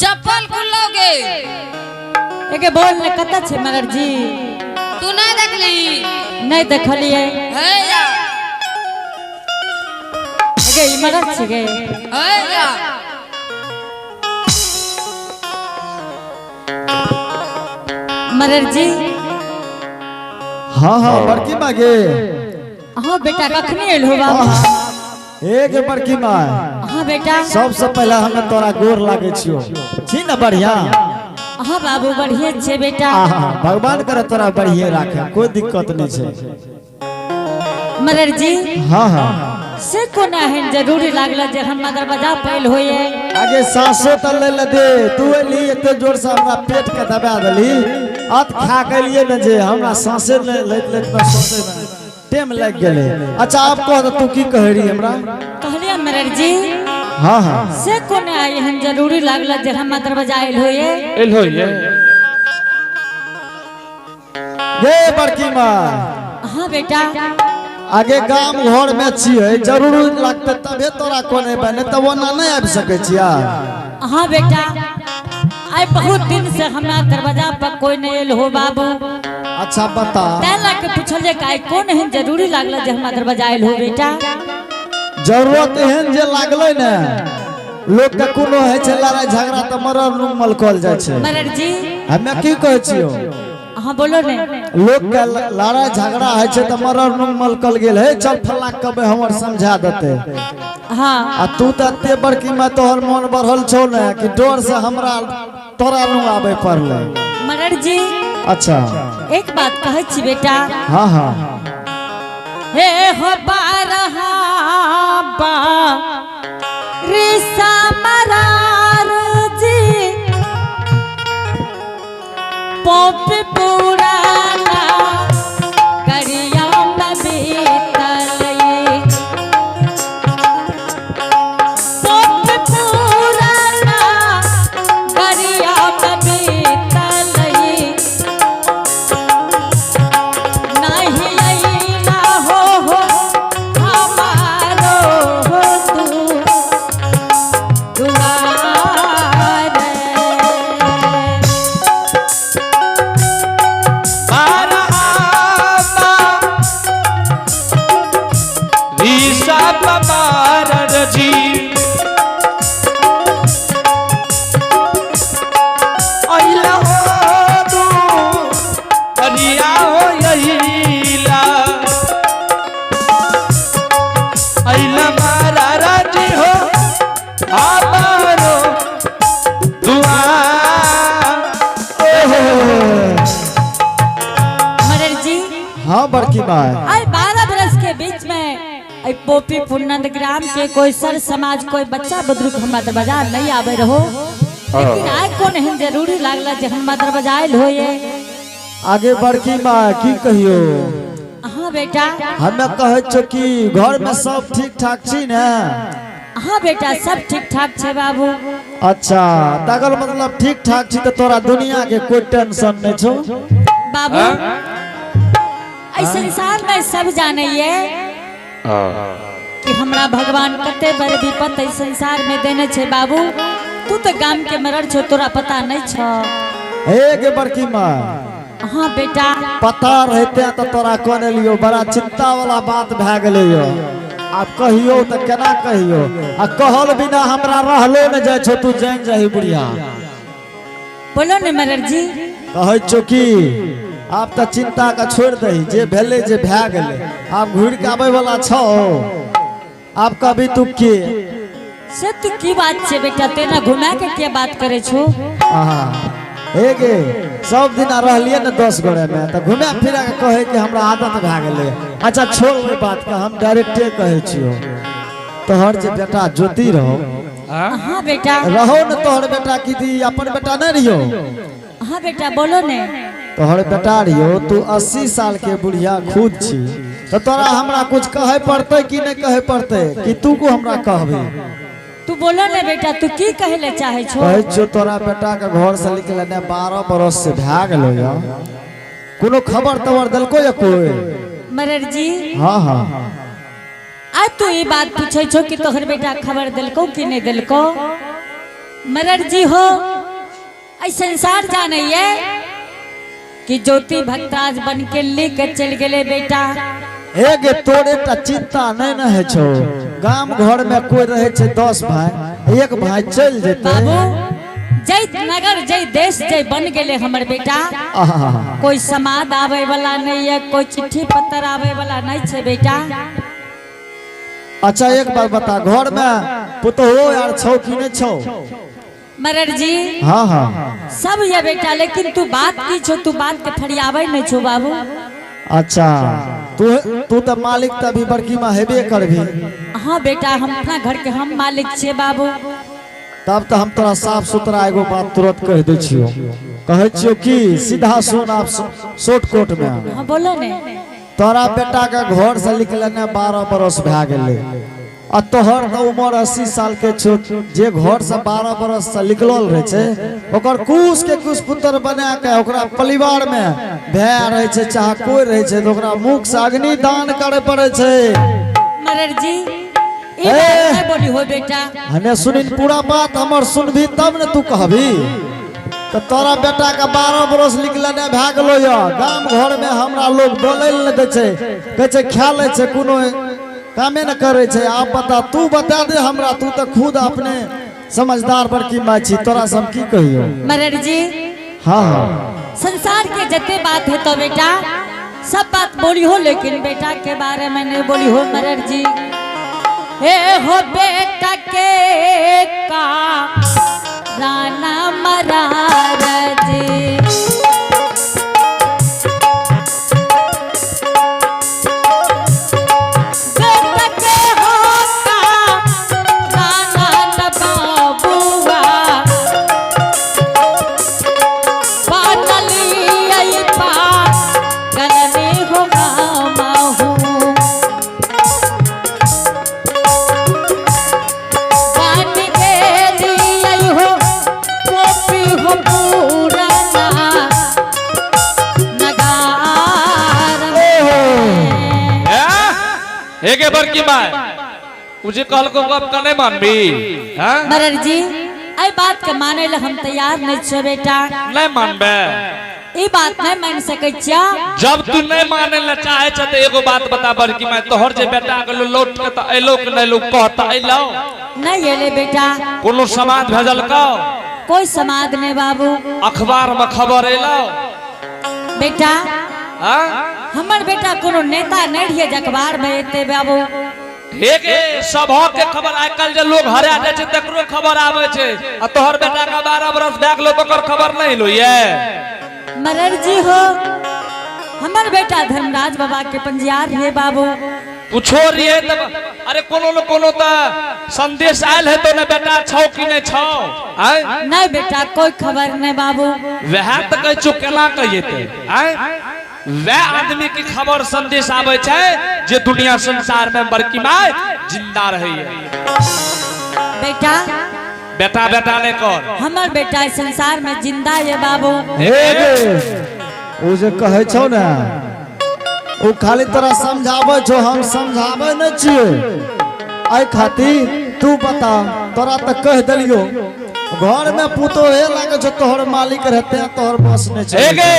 चप्पल खुललोगे। एके बोल ने कत छै मरर जी? तू नहीं देखली? नहीं देखलिए। हे या। एगे ई मरर छै गे। हे या। मरर जी। हाँ हाँ, बड़की माँ गे। हाँ बेटा, कखनी एल हो बाबू? एक बड़की माँ। हाँ बेटा। सबसे पहले हमें तोरा गोर लागे छियो, छी ना बढ़िया? हाँ बाबू, बढ़िया छे बेटा। आहा, भगवान करे तोरा बढ़िया राखे, कोई दिक्कत नहीं छे। मरर जी। हाँ हाँ। से कोना एहन जरूरी लागल जे हम दरवाजा पैल होइए? आगे सासो त ले ले दे, तू एली एते जोर से हमरा पेट के दबा देली, अत खा के लिए न जे हमरा सांसे ले लेत लेत में सोचे में टाइम लग गेले। अच्छा आप कह दे, तू की कह रही हमरा? कहलिए मरर जी। हाँ हाँ। से कोना एहन जरूरी लागल जे हम दरवाजा आयल होइए? एल होइए। गे बड़की माँ। हाँ बेटा। आगे गाम घर में छियै, जरूर लगते तबे तोरा कोने बने, तब ओना नहीं आबि सकै छियै। हाँ बेटा, आइ बहुत दिन से हमरा दरवाजा पर कोई नहीं आयल हो बाबू। अच्छा बता। तैं लए के पूछलियै कि आइ कोन एहन जरूरी लागल जे हमरा दरवाजा आयल हो बेटा? जरूरत एहन जे लागलै ने, लोक के कोनो होइ छै लड़ाई झगड़ा तऽ मरर नुमल कहल जाइ छै। मरर जी। हमे की कहै छियौ? हाँ बोलो ने। लोक के लड़ाई झगड़ा होइ छै तऽ मरर नुमल कहल गेल, हे चल फल्ला कबे हमर समझा देतै। हाँ। आ तू तऽ एते बड़की में तोहर मन बढ़ल छौ ने कि डर से हमरा तोरा नु आबे पड़लै। मरर जी। अच्छा। एक बात कहै छी बेटा। हाँ हाँ। हे हो बारहा बा रिसा मरार जी, पोप पुराना करिया में बीतल, पोप पुराना करिया में बीतल, नहीं अइला हो हो हमारो तू दुआर। जी अइला हो तू अरिया हो अइला, अइला मारा राजी हो आबारो दुआ। मरर जी। हाँ बड़की माँ। आई 12 बरस के बीच में आई पोपी पुनंद ग्राम के कोई सर समाज कोई बच्चा बुजुर्ग हमरा दरवाजा नहीं आवे रहो, लेकिन आइ कोन एहन जरूरी लागला जे हमरा दरवाजा आयल होइए? आगे बड़की माँ, की कहियो? हाँ बेटा। हमे कहै छो कि घर में सब ठीक ठाक छी ने? हाँ बेटा, सब ठीक ठाक छे बाबू। अच्छा, तकर मतलब ठीक ठाक छी तऽ तोरा दुनिया के कोई टेंशन नहीं छौ। बाबू, एहि संसार में सब जाने ये कि हमरा भगवान कते बड़ विपत एहि संसार में देने छे। बाबू, तू तो गाम के मरर छो, तोरा पता नहीं छो। हे गे बड़की माँ। हाँ बेटा। पता रहते तऽ तोरा कोने लियो, बड़ा चिंता वाला बात भए गेलै यो। आब कहियो तऽ केना कहियो, आ कहल बिना हमरा रहलो ने जाइ छौ, तू जान जाही बुढ़िया। बोलो ने मरर जी। कहै छौ कि आब तऽ चिंता के छोड़ि दही, जे भेलै जे भए गेलै, आब घुरि के आबै वाला छौ? आब कभी तू के से तू की बात छे बेटा, तेना घुमा के के बात करे छो? आहा, हे गे, सब दिन रहलियै ने 10 गोरे में तऽ घुमा फिरा के कहै कि हमरा आदत भए गेलै। अच्छा छोड़ ओहि बात के, हम डायरेक्टे कहै छियौ, तोहर जे बेटा ज्योति रहो। हाँ बेटा। रहो ने तोहर बेटा की दी अपन बेटा नहीं रहियो? हाँ बेटा, बोलो ने। तोहर बेटा रहियो, तू 80 साल के बुढ़िया खुद छी तो तोरा हमरा कुछ कहे पड़ते कि नहीं कहे पड़ते, कि तू को हमरा कहबी? तू बोलो ने बेटा, तू की कहे ले चाहे छो? कहै छियौ, तोरा बेटा के घर से निकलने 12 बरस से भए गेलो या, कोनो खबर तबर देलको या कोई? मरर जी। हाँ हाँ। आ तू ई बात पूछे छो कि तोहर बेटा खबर देलको कि नहीं देलको? मरर जी हो। एहि संसार जाने ये कि ज्योति भक्तराज बन के लेके चल गेले बेटा। हे गे, तोरे टा चिंता नहीं न है छौ। गाम घर में कोई रहे छे 10 भाई, एक भाई चल जेते। बाबू, जय नगर जय देश जय बन गेले हमर बेटा। आहा। कोई समाद आवे वाला नहीं है, कोई चिट्ठी पत्र आवे वाला नहीं छे बेटा। अच्छा, एक बार बता, घर में पुतोहो यार छौ कि नहीं छौ? मरर जी। हाँ हाँ सब ये बेटा, लेकिन तू बात की छो, तू बात के फरियावे नहीं छो बाबू। अच्छा, तू तू तो मालिक त अभी बड़की माँ हेबे करबी। हाँ बेटा, हम अपना घर के हम मालिक छे बाबू। तब तो हम तोरा साफ सुथरा एगो बात तुरंत कह दै छियो। कहै छियो कि सीधा सुन आप शॉर्ट कोट में। हाँ, बोलो ने। तोरा बेटा के घर से निकलने 12 बरस भए गेलै आ तोहर तऽ उमर 80 साल के छौ। जे घर से 12 बरस से निकलल रहै छै, ओकर कुश के कुश पुत्र बना के ओकरा परिवार में भाय रहै छै चाहे कोई रहै छै, तऽ ओकरा मुख से अग्नि दान करे पड़ै छै। मरर जी, ई ए! बात नहीं बोली हो बेटा। हने सुनिन, पूरा बात हमर सुनबी तब ने तू कहबी। तऽ तोरा बेटा के 12 बरस निकलने भए गेलो यऽ। गाम घर में हमरा लोग बोलै लए नहि दै छै, कहै छै खा लै छै, कोनो कामे न करै छै। आब बता, तू बता दे हमरा, तू तऽ खुद अपने समझदार बड़की माय छी, तोरा से हम की कहियो? मरर जी। हाँ हाँ संसार के जते बात है तो बेटा सब बात बोली हो, लेकिन बेटा के बारे में नहीं बोली हो मरर जी। ए हो बेटा के का राना मरार जी, बेटा के हो का राना न बाबुआ पाटली पा गलने हो माहू बान के लिए हो गोपी हो पूरना नगार में। हे गे बड़की माय, उ जे कहलको गप के नहीं मानबी हैं? मरर जी, एहि बात के माने ला हम तैयार नहीं छे बेटा। नहीं मानबे? ई बात नहीं मान सकै छिया। जब तू नहीं माने ला चाहे छ त एगो बात बता बड़की माय, तोहर जे बेटा गेलो लौट के त अइलो कि नहीं? लोग कहता अइलो? नहीं एले बेटा। कोनो समाद भेजलको? कोई समाद नहीं बाबू। अखबार में खबर अइलो? बेटा, हाँ? हमर बेटा कोनो नेता नहीं रहिए जे अखबार में एते बाबू। हे गे, सबहक के खबर आइ काल्हि जे लोग हरा जाइ छै तकरो खबर आबै छै आ तोहर बेटा के 12 बरस भए गेलो तकर खबर नहीं लो ये? मरर जी हो, हमर बेटा धर्मराज बाबा के पंजियार रहिए बाबू। कुछो रहिए तब अरे कोनो न कोनो त संदेश आयल है तो ने बेटा छौ कि नहीं छौ आय? नहीं बेटा, कोई खबर नहीं बाबू। वएह त कहै छौ, केना कहिएते आय? वह आदमी की खबर संदेश आबै छै जे दुनिया संसार में बड़की माय जिंदा रहैए। बेटा। बेटा बेटा नहीं कर। हमर बेटा इस संसार में जिंदा है बाबू। हे गे, ओ जे कहै छौ ने, ओ खाली तोरा समझाबै छौ, हम समझाबै नहि छियै। एहि खातिर तू बता, तोरा तऽ कहि देलियो, घर में पुतोहे लागै छौ तोहर मालिक रहते, तोहर बस नहि हे छै। गे,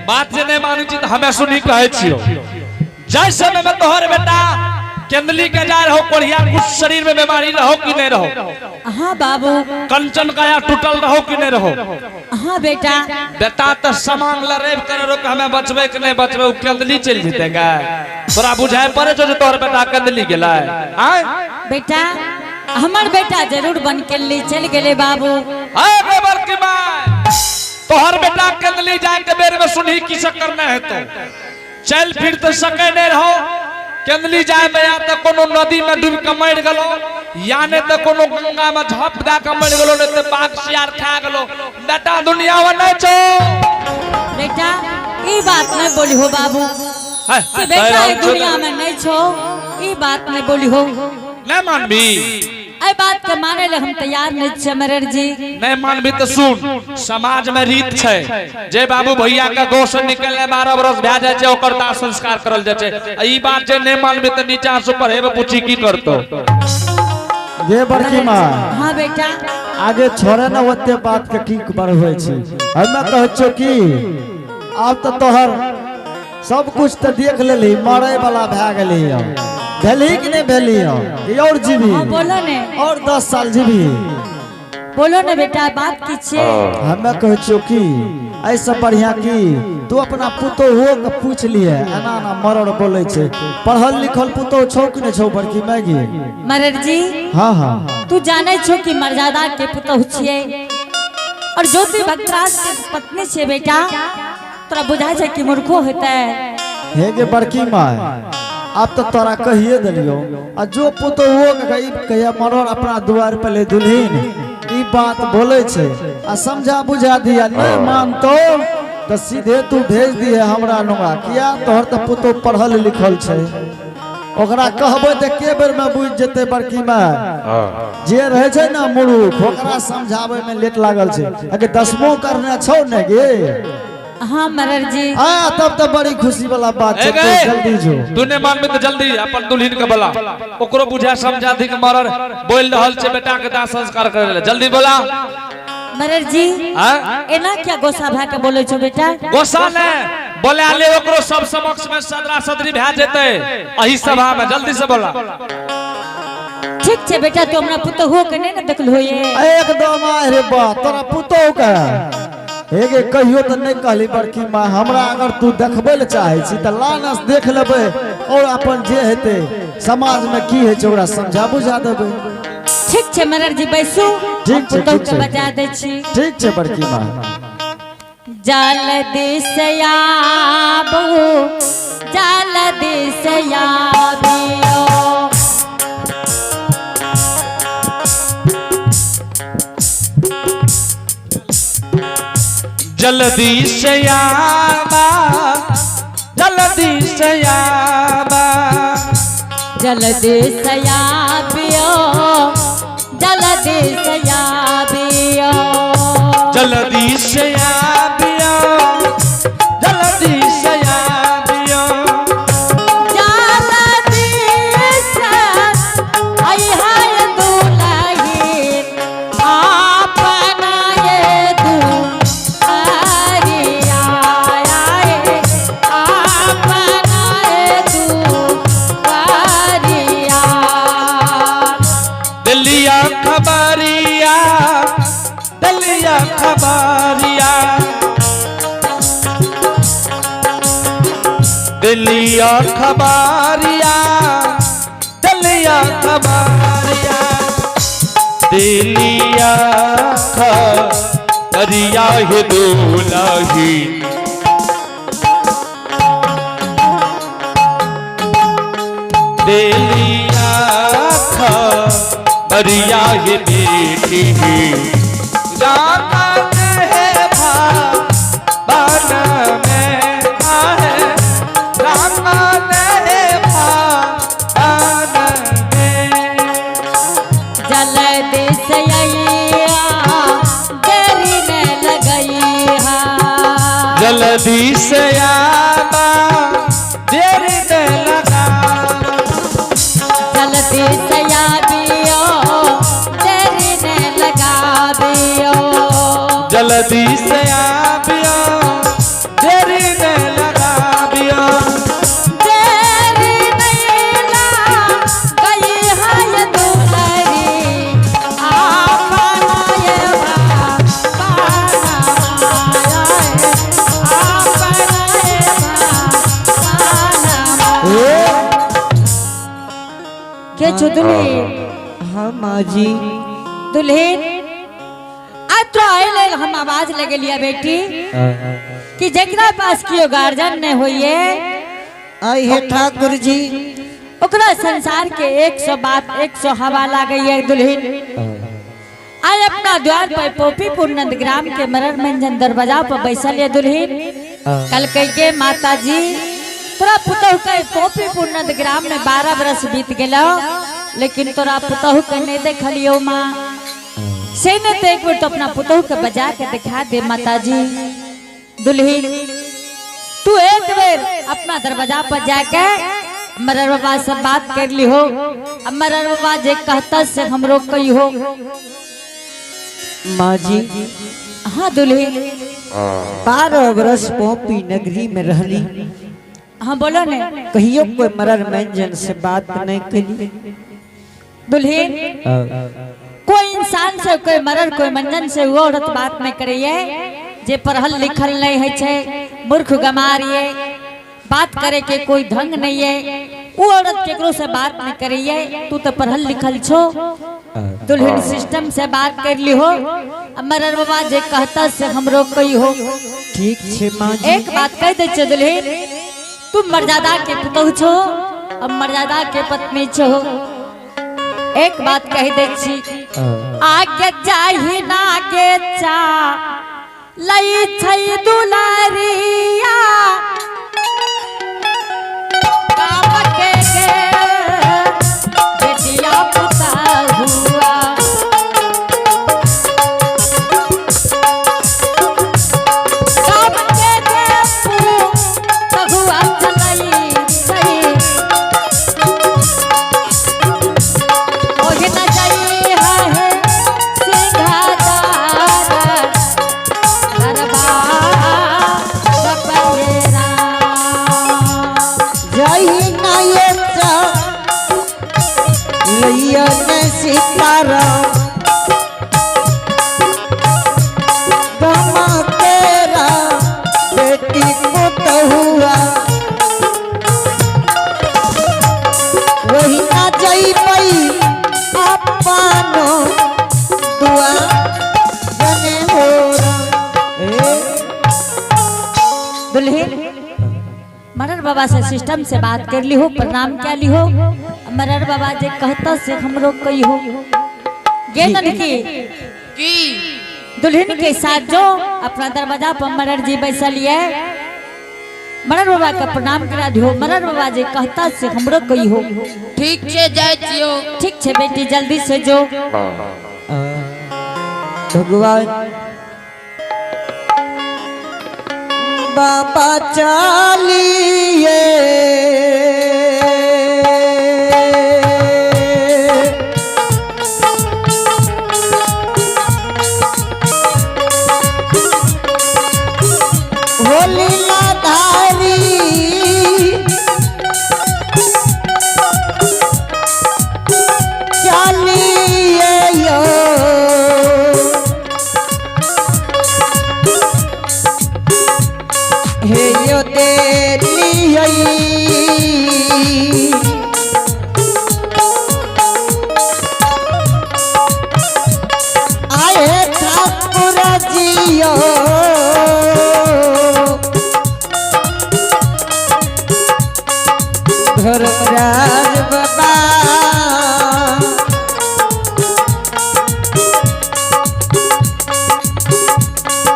बात जे नहीं मानै छी तऽ हमे सुनी कहै छियौ, जाहि समय में तोहर बेटा केंदली के जा रहो कोढ़िया, कुछ शरीर में बीमारी रहो कि नहीं रहो? हाँ बाबू। कंचन काया टूटल रहो कि नहीं रहो? हाँ बेटा। बेटा तऽ सामान लड़े करे रो हमें बचबे कि नहीं बचबे, उ केंदली चलि जेतै गे। तोरा बुझाय पड़े छौ जे तोहर बेटा केंदली गेलै आय? बेटा, हमर बेटा जरूर बन के ली चल गेले बाबू। आय गे बड़की माय, तोहर बेटा केंदली जाए के बेर में सुनही की से करना है तो चल फिर तो सके नहीं रहो। केंदली जाए में या तो कोनो नदी में डूब के मर गेलो या नहीं तो कोनो गंगा में झप दे के मर गेलो, नहीं तो बाघ सियार खा गेलो। बेटा दुनिया में नहीं छो। बेटा, ई बात नहीं बोली हो बाबू है, कि बेटा ई दुनिया में नहीं छो, ई बात नहीं बोली हो। नहीं मानबी? एहि बात के माने ले हम तैयार नहीं छियै मरर जी। नहीं मानबी तो सुन, समाज में रीत छै जे बाबू भैया के गाँव से निकलने 12 बरस भए जाइ छै, ओकर दाह संस्कार करल जाइ छै। आ ई बात जे नहीं मानबी तो नीचा से ऊपर हेबे, पूछी की करतो? गे बड़की माँ। हाँ बेटा। आगे छोड़े ना ओते बात के की बढ़बै छी। हमे कहै छियौ कि आब तऽ तोहर सब कुछ तऽ देख लेली, मरे वाला भए गेली। भेलही कि नहीं भेलही कि और जीवी? हाँ बोलो ने। और 10 साल जीवी? बोलो ने बेटा, बात की छे? हमे कहै छियौ कि ऐसे बढ़िया कि तू अपना पुतोहुओ के पूछ लिए, एना एना मरड़ बोलै छै। पढ़ल लिखल पुतोह छौ कि नहीं छौ बड़की मैगी? मरर जी। हाँ हाँ। तू जाने छो कि मर्यादा के पुतोह छिए और ज्योति भक्तराज के पत्नी छिए बेटा, तोरा बुझाय छै कि मूर्खो हेतै? हे गे बड़की माय, अब तो तोरा कहिए देलियो आ जो पुतोहुओ के कही कहिया मरड़ अपना दुआर पर ले दुल्हीन ई बात बोले छै आ समझा बुझा दिया, नहीं मानतो तो सीधे तू भेज दिए हमरा नुआ। किया तोहर तो पुतोह पढ़ल लिखल छै, ओकरा कहबै तऽ के बेर में बुझि जेतै। बड़की माय, जे रहै छै ना मूर्ख, ओकरा समझाबै में लेट लागल छै। अगर दसमो करने छौ ने गे? हाँ मरर जी। आ तब तो बड़ी खुशी वाला बात छै। ए गए। तू जल्दी जो। तू नहीं मानबी तऽ जल्दी अपन दुल्हन के बोला, ओकरो बुझा समझा दी के मरर बोल रहल छै बेटा के दाह संस्कार करे ले, जल्दी बोला। मरर जी। हाँ? एना क्या गोसा भए के बोलै छो बेटा? गोसा ने बोले ले, ओकरो सब समक्ष में सदरा सदरी भए जेतै अही सभा में, जल्दी से बोला। ठीक छै बेटा, तू हमरा पुतोहुओ के नहीं ने देखलहो ये? एकदम। अरे बा तोरा पुतोह के हे गे, कहियो तऽ नहीं कहली बड़की माँ हमरा। अगर तू देखबै ले चाहे छी तऽ लानस देख लेबै और अपन जे हेतै समाज में की होइ छै ओकरा समझा बुझा देबै। ठीक छै मरर जी, बैसू। ठीक छै, पुतोह ठीक के छै। बजा दै छी। ठीक छै बड़की माँ। जल्दी से आबू, जल्दी से आबियो। जल्दी से आबा, जल्दी से आबा। जल्दी से आबियो, जल्दी से आबियो। जल्दी से आबियो, जल्दी से आबियो। जल्दी से अइहर दुलहिन अपना ये दुआरिया आए, अपना ये दुआरिया। दिलिया खबरिया, दिलिया खबरिया, दिलिया खबरिया, दिलिया खबरिया, दिलिया खबरिया हे दुलही, दिलिया खबरिया हे बेटी, रामन है बन में आहे, रामन है बन में। जल्दी से अइहा, देरी न लगइहा। जल्दी से आबा, देर न लगा। जल्दी से आबियो, देरी न लगाबियो। जल्दी से आबियो, देर न लगाबियो। देरी नहीं लगइहा ये दुलरी अपना ये बाना आए, अपना ये बाना। ए के छो दुल्हीन? हाँ माँ जी। दुल्हीन, आज तो आए लेल हम आवाज लगेलिया बेटी कि जेकरा पास कियो गार्जियन नहीं होइए, आई है ठाकुर जी। ओकरा संसार के 100 बात 100 हवा लागैए। दुल्हीन, आइ अपना द्वार पर पोपीपुर नंदग्राम के मरर मंजन दरवाजा पर बैसल ये दुल्हीन। कल कह के माता जी, तोरा पुतहु के पोपीपुर नंदग्राम में 12 बरस बीत गेलो, लेकिन तोरा पुतहु के नहीं देखलियो माँ। से नहीं तो एक बेर तो अपना पुतहु के बजा के दिखा दे माता जी। दुल्हीन, तू एक बेर अपना दरवाजा पर जाके मरर बाबा से बात कर ली हो। मरर बाबा जे कहता से हमरो कही हो। माँ जी। हाँ दुल्हन। 12 बरस पोपी नगरी में रहली। हाँ बोलो ने। कहियो कोई मरर मंजन से बात नहीं करी। दुल्हन, कोई इंसान से, कोई मरर कोई मंजन से वो औरत बात नहीं करिए जे पढ़ल लिखल नहीं है छे, मूर्ख गमार ये, बात करे के कोई ढंग नहीं है, वो औरत केकरो से बात नहीं करिए। तू तो पढ़ल लिखल छो दुल्हन, सिस्टम से बात कर ली हो। मरर बाबा जे कहता से हमरो कही हो। ठीक छे माँ जी। एक बात कह दे छे दुल्हन, तू मर्यादा के पुतहु छो अब मर्यादा के पत्नी छो। एक बात कह दे छी, आगे जाही ना के चा लई छई दुलारिया, काम के गे बेटिया पुतहुआ। काम के गे पुतहुआ चलई छई, ओहि न जाई है सिंघादार दरबार सपनेरा। जही नायक लैया ने सीताराम गमा तेरा बेटी पुतहुआ, वही ना जई पई अपनो दुआ जने हो ए। दुल्हन, मरर बाबा से सिस्टम से बात कर ली हो, प्रणाम क्या ली हो। मरर बाबा जे कहता से हमरो कही हो। गे ननकी की? दुल्हन के साथ जो अपना दरवाजा पर मरर जी बैसल ये, मरर बाबा का प्रणाम करा दियो। मरर बाबा जे कहता से हमरो कही हो। ठीक छे, जाय छियो। ठीक छे बेटी, जल्दी से जो। भगवान बाबा चालिए होली धारी चालिए यो, हे यो तेरी आए ठाकुर जियो, धर्मराज बाबा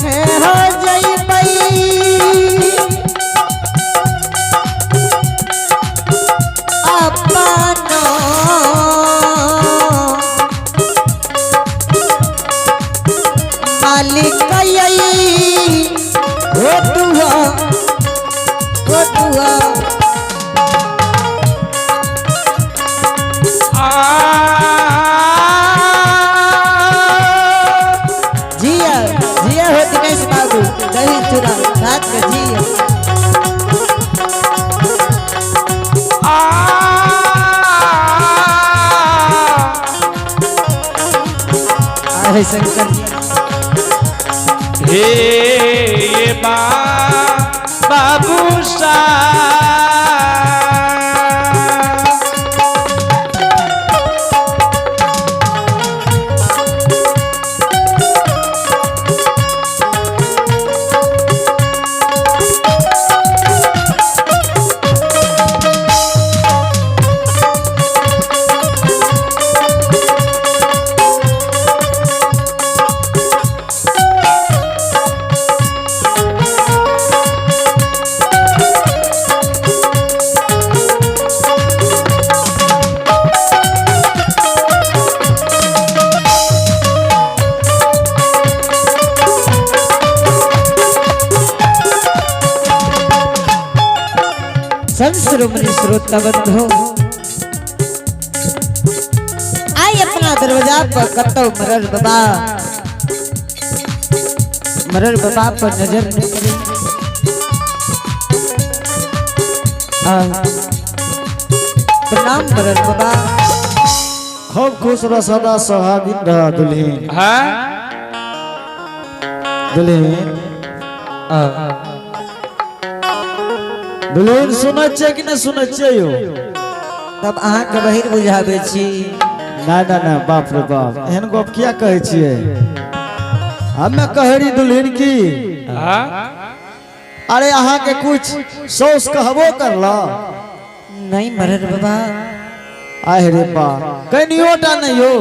हे हो जइबई अपनो मालिक अई हो दुआ, हो दुआ। जिया जिया हो दिनेश बाबू, दही चूड़ा साथ में जिया। अरे शंकर जी। हे ये बाबू सा शिरोमणि श्रोता बंधु, आई अपना दरवाजा पर कतौ मरर बाबा, मरर बाबा पर नजर नहीं पड़े। प्रणाम मरर बाबा। खूब खुश रह, सदा सोहागिन रह दुल्हीन। हैं? दुल्हीन, दुल्हीन, सुनै छियै कि नहि सुनै छियै यौ? तब अहाँके बहिन बुझाबै छी। ना ना ना, बाप रे बाप, एहन गप किया कहै छियै? हमे कहै रही दुल्हीन की हैं? अरे, अहाँके कुछ सौस कहबो करला? नहीं मरर बाबा। आह रे बा, कनियो टा नहीं यौ?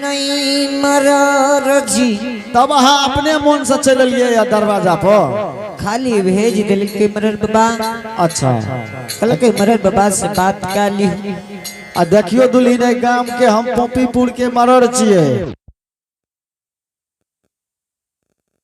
नहीं मरर जी। तब अहाँ अपने मोन से चलि एलियै या दरवाजा पर? खाली भेज देलकै मरर बाबा। कहलकै मरर बाबा से बात कर ली। आ देखियो दुल्हीन, एहि गाम के हम पोपीपुर के मरर छियै।